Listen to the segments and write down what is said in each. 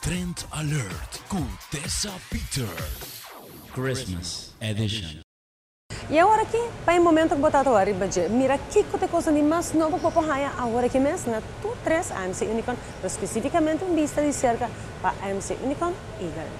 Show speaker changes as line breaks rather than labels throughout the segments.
Trend Alert ku Tessa Peters.
Christmas Edition.
I awor aki, pa e momento ku bo ta atoa riba dje, mira kiko ta e kosnan di mas nobo ku bo por haña awor aki mes na tur tres AMC Unicorn, pero spesifikamente un bista di serka pa AMC Unicorn Eagle.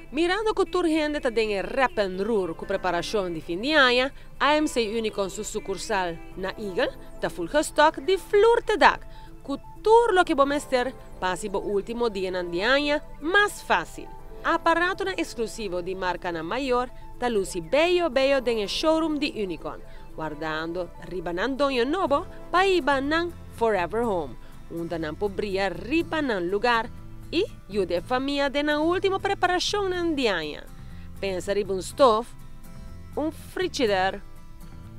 Mirando ku tur hende ta den e rep en roer ku preparashon di fin di aña, AMC Unicorn su sukursal na Eagle ta ful gestok di flur te dak ku tur loke bo mester pa hasi bo último dianan di aña mas fásil. Aparatonan eksklusivo di markanan mayor ta lusi beyo beyo den e showroom di Unicorn, wardando riba nan doño nobo pa hiba nan forever home, unda nan por bria riba nan lugar i yuda e famia den nan último preparashonnan di aña. Pensa riba un stof, un frichider,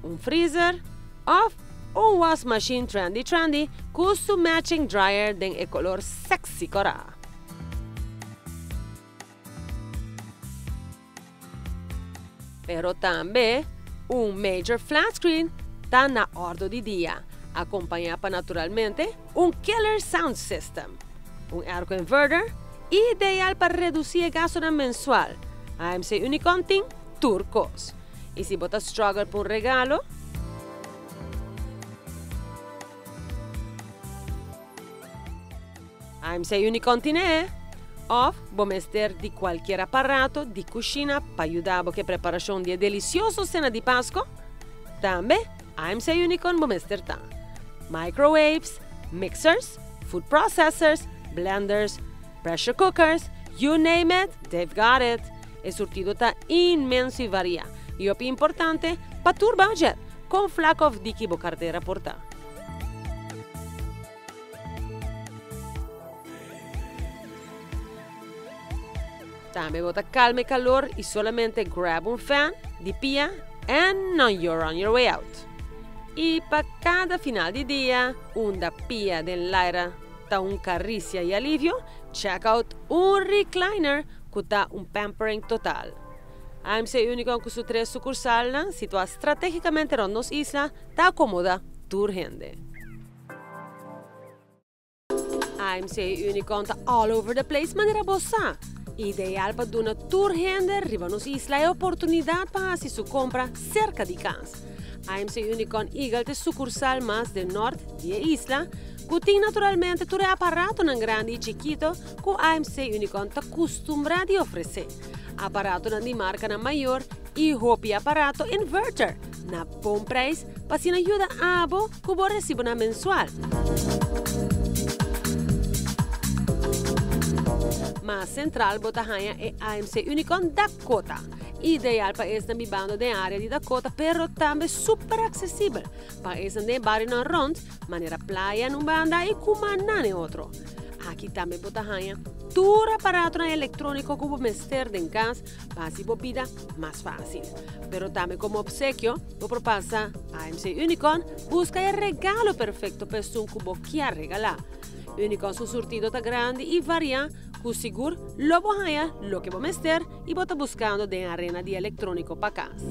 un freezer òf un wasmashin trendy trendy ku su matching dryer den e kolor sexy kòrá. Pero tambe un major flat screen ta na ordo di dia, acompaña pa naturalmente un killer sound system. Un airco inverter, ideal pa reduci e gastonan mensual. AMC Unicon tin tur cos. Y si bo ta struggle pa un regalo? AMC Unicon tin e! Of bo mester di cualkier aparato di cushina pa yuda bo cu e preparacion di e delicioso cena di Pasco? Tambe AMC Unicon bo mester ta. Microwaves, mixers, food processors, blenders, pressure cookers, you name it, they've got it! E surtido ta inmenso y varia, y hopi importante pa tur budget, con flak of diki bo cartera por ta. Tambe bo ta calma e calor y solamente grab un fan di pia and on you're on your way out. Y pa cada final di dia, unda pia den laira ta un caricia y alivio, check out un recliner cu ta un pampering total. AMC Unicon cu su tres sucursalnan situa strategicamente rond nos isla ta acomoda tur hende. AMC Unicon ta all over the place manera bo sa. Ideal pa duna tur hende riba nos isla e oportunidad pa haci su compra cerca di cas. AMC Unicon Eagle ta e sucursal mas den nort di e isla cu tin naturalmente tur e aparatonan grandi y chikito cu AMC Unicon ta custumbra di ofrece. Aparatonan di marcanan mayor y hopi aparato inverter na bon prijs pa asina yuda abo cu bo recibonan mensual. Mas central bo ta haña e AMC Unicon Dakota. Ideal pa esnan bibando den area di Dakota pero tambe super accesibel pa esnan den e barionan rond manera Playa na un banda y Cumaná na e otro. Aki tambe bo ta haña tur aparatonan electronico cu bo mester den cas pa hasi bo bida mas fácil. Pero tambe como obsequio, bo por pasa AMC Unicorn busca e regalo perfecto pa esun cu bo kier regala. Unicorn su surtido ta grandi y varia cu sigur lo bo haña loke bo mester y bo ta buscando den arena di electronico pa cas.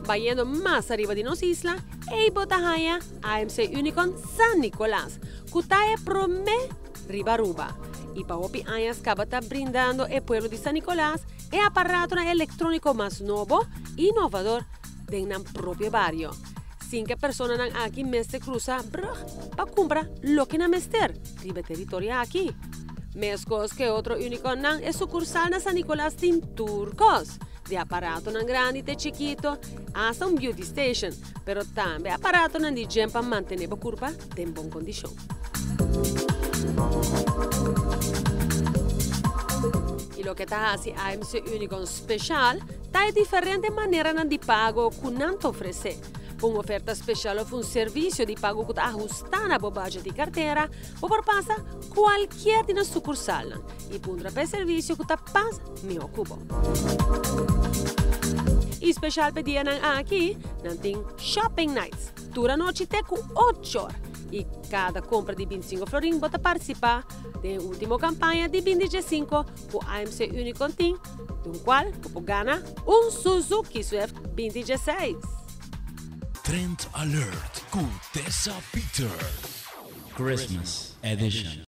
Bayendo mas ariba di nos isla, ey bo ta haña AMC Unicorn San Nicolas, cu ta e prome riba Aruba y pa hopi añas caba ta brindando e pueblo di San Nicolas e aparatonan electronico mas nobo y innovador den nan propio bario, sin cu e personanan aki mester cruza brug pa cumpra loke nan mester riba e teritorio aki. Mescos cu e otro unicornnan, e sucursal na San Nicolas tin tur cos, di aparatonan grandi te chikito, hasta un beauty station, pero tambe aparatonan di gym pa mantene bo curpa den bon condicion. Y loke ta haci AMC Unicorn special ta e diferente maneranan di pago cu nan ta ofrece. Pa un oferta special of un servicio di pago cu ta ahusta na bo budget di cartera, bo por pasa cualkier di nos sucursalnan y puntra pa e servicio cu ta pas miho cu bo. Y special pa e dianan aki, nan tin Shopping Nights tur anochi te cu ocho or y cada compra di binticinco florin bo ta participa den e ultimo campaña di binti diescinco cu AMC Unicon tin, den cual bo por gana un Suzuki Swift binti dieseis.
Trend Alert ku Tessa Peters.
Christmas Edition.